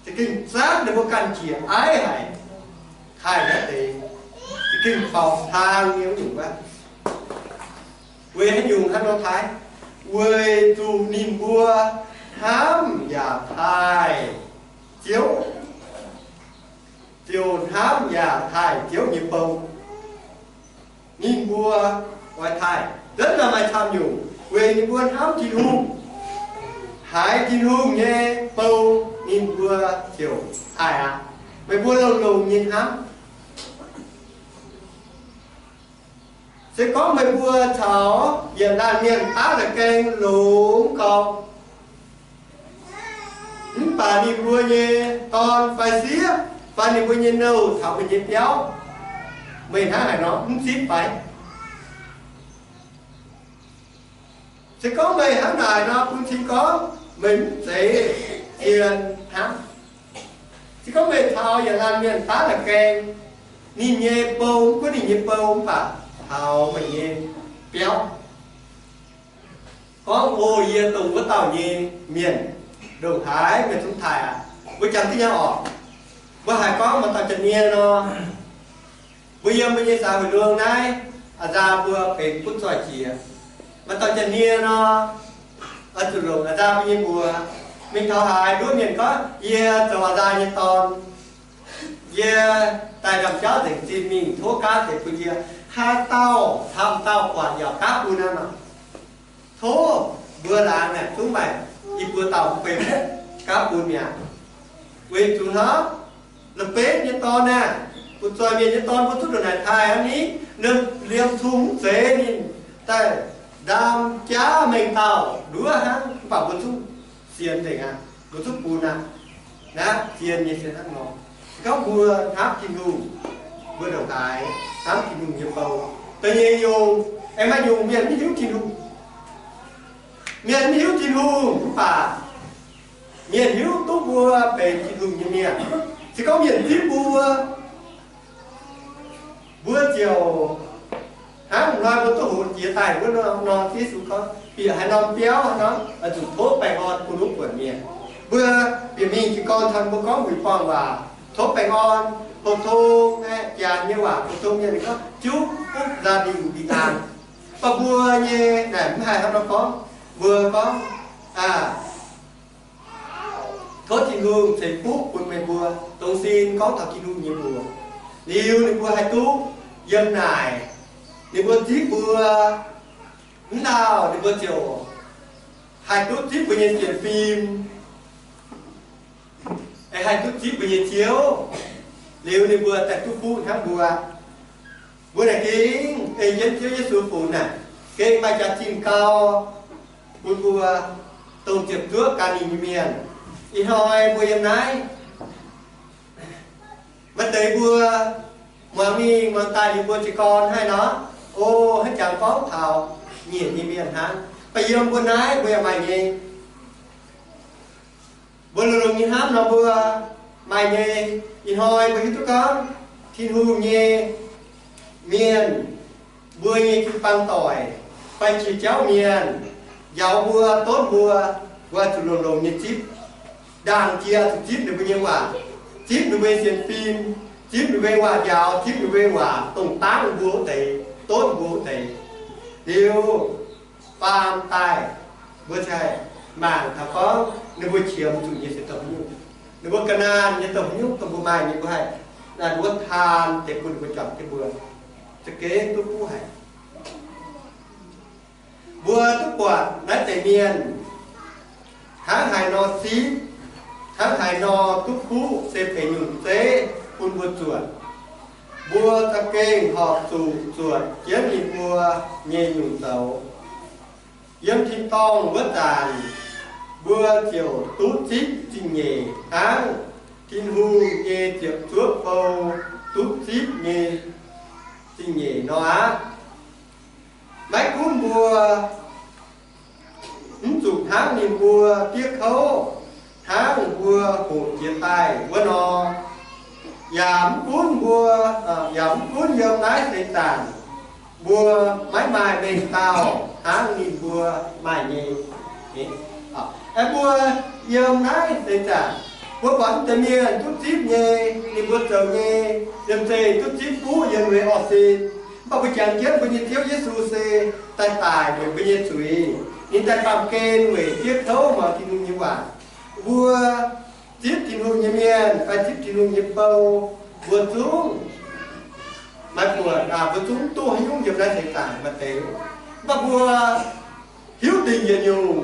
za'gengh zatv ninh mbuo ganh njiec aiv haic. Taaih naaiv deix za'gengh faaux hlang nyei wuov nyungc wuov. Weic haaix nyungc hnangv nor taaih? Weic zuqc ninh mbuo hnamv yaac taaih Ziouv, ziouc hnamv yaac taaih Ziouv nyei bou. Ninh mbuo oix taaih, zungv maaih camv nyungc, weic ninh mbuo hnamv Tin-Hungh, haiz Tin-Hungh nyei bou, ninh mbuo ziouc taaih aqv. Meih mbuo longx-longx nyei hnamv. Se gorngv meih mbuo caux yietc laanh mienh daav la'gaeng longx gau, mv baac ninh mbuo nyei dorn fai sieqv fai ninh mbuo nyei nouh taux meih nyei biauv, meih hnangv haaix nor, mv zipv fai? Se gorngv meih hnangv naaic nor, bun cing gorngv meih mv zeiz zien hnamv. Se gorngv meih caux yietc laanh mienh daav la'gaeng, ninh nyei bou, mv gunv ninh nyei bou, mv baac taux meih nyei biauv, gorngv, O, yie dongh wuov dauh nyei mienh, ndongc haaix meih zungv taaih aqv. Mbuo jangx diuh nyei orqc? Mbuo haiz gorngv maaih dauh jaa-nie nor, mbuo yiem mbuo nyei saax huic luong naaiv, a'nzaah mbuo benx butv zoih jiex. Maaih dauh jaa-nie nor, oix zuqc longc a'nzaah mbuo nyei mbuox. Mingh taux haaix, nduov mienh gorngv, Yie zoux a'nzaah nyei dorn. Yie daaih ndaamv-jauv nzengc zinh mingh tov gaanv deix bun yie. Haaix dauh camv dauh buatc yaac gaanv bun aqv nor. Tov mbuo laangz naaic zungv maaih i buo dauh mv benx gaanv bun mi'aqv. Weic zuqc hnangv, la'benv nyei dorn aah, butv zoih mienh nyei dorn mbuo zungv ndongc naaic taaih aqv ni. Liemh, liemh zungh mv zeiz ninh daaih ndaamv-jaav mengh dauh nduov hnangv, mv baac mbuo zungv sienx nzengc aqv, mbuo zungv bun aqv. Naaiv zien nyei se hnangv nor. Se gorngv mbuo hnamv Tin-Hungh, mbuo ndongc haaix hnamv Tin-Hungh nyei bou. Da'nyeic nyungc, aengx maaih nyungc mienh maiv hiuv Tin-Hungh. Mienh maiv hiuv Tin-Hungh mv baac mienh hiuv duqv mbuo benx Tin-Hungh nyei mienh. Se gorngv mienh zipv mbuo, mbuo ziouc hnangv hnoi mbuo duqv hoqc jiez daaih wuov nor, Yesu gorngv bieqc haaix norm biauv haaix norm, zuqc tov baengh orn bun wuov buonc mienh. Mbuo bieqc mingh jiez gorn taux mbuo gorngv wuic buangh waac, tov baengh orn, pou-tong, jaax nyei waac, pou-tong mienh gorngv juv butv gia đình bình an. Mv baac mbuo nyei naaic mv haih hnangv nor gorngv. Mbuo gorngv, aa, tov Tin-Hungh ceix fuqv bun meih mbuo, dongh sin gorngv taux Tin-Hungh nyei mbuox. Liuz ninh mbuo haih duqv yiem naaic, ninh mbuo zipv mbuo mv lauh, ninh mbuo ziouc haih duqv zipv mbuo nyei sienx fim, haih duqv zipv mbuo nyei Ziouv. Liuz ninh mbuo daaih duqv fuqv hnangv mbuo. Mbuo naaic gengh ei jienv Ziouv Yesu funx naaic, gengh maaih jaax-zinh gau bun mbuo dongh ziepc zuoqv ganh ninh nyei mienh. Ih hnoi mbuo yiem naaiv, maaih deix mbuo muangx mingh muangx daaih liuz mbuo jiez gorn haih nor, o, haaix jangx gorngv taux nyiec nyei mienh hnangv. Mv baac yiem mbuo naaiv mbuo yaac maaih nyei. Mbuo longx-longx nyei hnamv nor mbuo maaih nyei. Ih hnoi mbuo hiuv duqv gorngv Tin-Hungh nyei mienh, mbuo nyei jiu-baang doic fai qiex jauv mienh njaaux mbuo, donv mbuo, mbuo zuqc longx-longx nyei zipv. Ndaangc jiex zuqc zipv ninh mbuo nyei waac, zipv ninh mbuo nyei sienx fim, zipv ninh mbuo nyei waac njaaux, zipv ninh mbuo nyei waac dongh dangv mbuo wuov deix, donv mbuo wuov deix. Liuz baamh daaih mbuo haih mangc taux gorngv ninh mbuo qiemx zuqc nyei se dongh haaix nyungc. Ninh mbuo ga'naanh nyei dongh haaix nyungc, dongh mbuo maaih nyei mbuo haih, naaiv mbuo taan deix bun ninh mbuo juangc jienv mbuo za'gengh duqv fuqv haic. Mbuo duqv buatc naaiv deix mienh hnangv haaix nor zipv, hnangv haaix nor duqv fuqv se benx nyungc zeiv bun mbuo zuotc. Mbuo za'gengh horpc zuqc zuotc jienv ninh mbuo nyei nyungc zoux. Yiem tin-dorngh wuov zanc, mbuo ziouc duqv zipv zingh nyeic hnangv Tin-Hungh nyei ziepc zuoqv bou duqv zipv nyei zingh nyeic nor aqv. Maiv gunv mbuo mv zuqc hnangv ninh mbuo diev kouv, hnangv mbuo hoqc jiez daaih wuov nor, yaac mv gunv mbuo, yaac mv gunv yiem naaiv seix zaangc mbuo maiv maaih mengh dauh hnangv ninh mbuo maaih nyei. Aeqv, mbuo yiem naaiv seix zaangc, mbuo buatc mv deix mienh duqv zipv nyei, ninh mbuo zoux nyei, liemh zeih duqv zipv fuqv yiem weic orqv sin. Mv baac mbuo jangx jienv mbuo nyei Ziouv Yesu se daaih daic weic mbuo nyei zuiz. Ninh daaih baamh gen weic diev kouv muangx Tin-Hungh nyei waac. Mbuo zipv Tin-Hungh nyei mienh fai zipv Tin-Hungh nyei bou, mbuo zungv maaih buonc, mbuo zungv duqv haaix nyungc yiem naaiv seix zaangc maaih deix. Mv baac mbuo hiuv dingc yietc nyungc,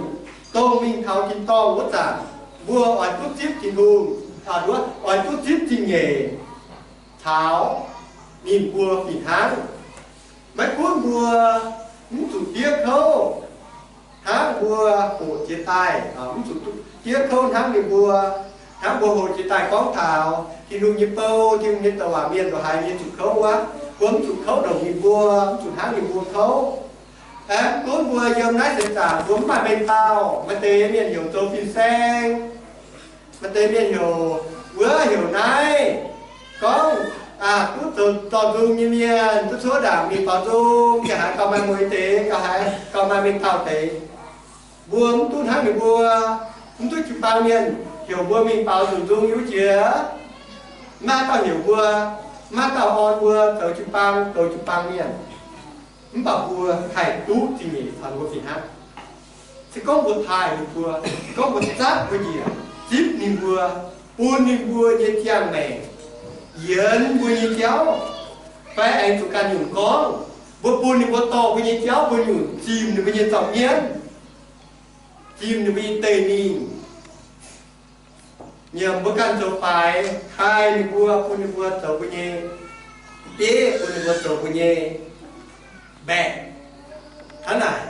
dongh mingh taux tin-dorngh wuov zanc, mbuo oix duqv zipv Tin-Hungh, oix duqv zipv zingh nyeic caux ninh mbuo fih hnangv. Maiv gunv mbuo mv zuqc diev kouv hnangv mbuo hoqc jiez daaih, mv zuqc diev kouv hnangv ninh mbuo, hnangv mbuo hoqc jiez daaih gorngv taux Tin-Hungh nyei bou, Tin-Hungh nyei douc waac mienh ndongc haaix nyei zuqc kouv wuov, mbuo mv zuqc kouv ndongc ninh mbuo, mv zuqc hnangv ninh mbuo kouv. Aeqv, mv gunv mbuo yiem naaiv seix zaangc mbuo mv maaih mengh dauh, maaih deix mienh heuc zoux fin-saeng, maaih deix mienh heuc wuov heuc naaiv, gorngv, aa, duqv zoux zorc nzung nyei mienh, duqv cuotv ndaangc mingh baaux nzung, gauh haiz gauh maaih mueiz deix, gauh haiz gauh maaih mengh dauh deix. Mbuo mv duqv hnangv ninh mbuo, mv duqv jiu-baang mienh heuc mbuo mingh baaux nzunc nzung nyei wuov jiex. Mv maaih dauh heuc mbuo, mv maaih dauh orn mbuo zoux jiu-baang, zoux jiu-baang mienh. Mv baac mbuo haih duqv zingh nyeic caux ninh mbuo fih hnangv. Se gorngv mbuo taaih ninh mbuo, se gorngv mbuo zatv mbuo njiec, zipv ninh mbuo, bun ninh mbuo nyei ziangh maengc yienx mbuo nyei jauv, fai aengx zuqc ganh nyunc gorngv, mbuo bun ninh mbuo dorh mbuo nyei jauv mbuo nyunc zimh ninh mbuo nyei nzauh mienv, zimh ninh mbuo nyei deic mingh, nyiemc mbuo ganh zoux faix, taaih ninh mbuo, bun ninh mbuo zoux mbuo nyei bieiv, bun ninh mbuo zoux mbuo nyei mbaeqc. Hnangv naaic,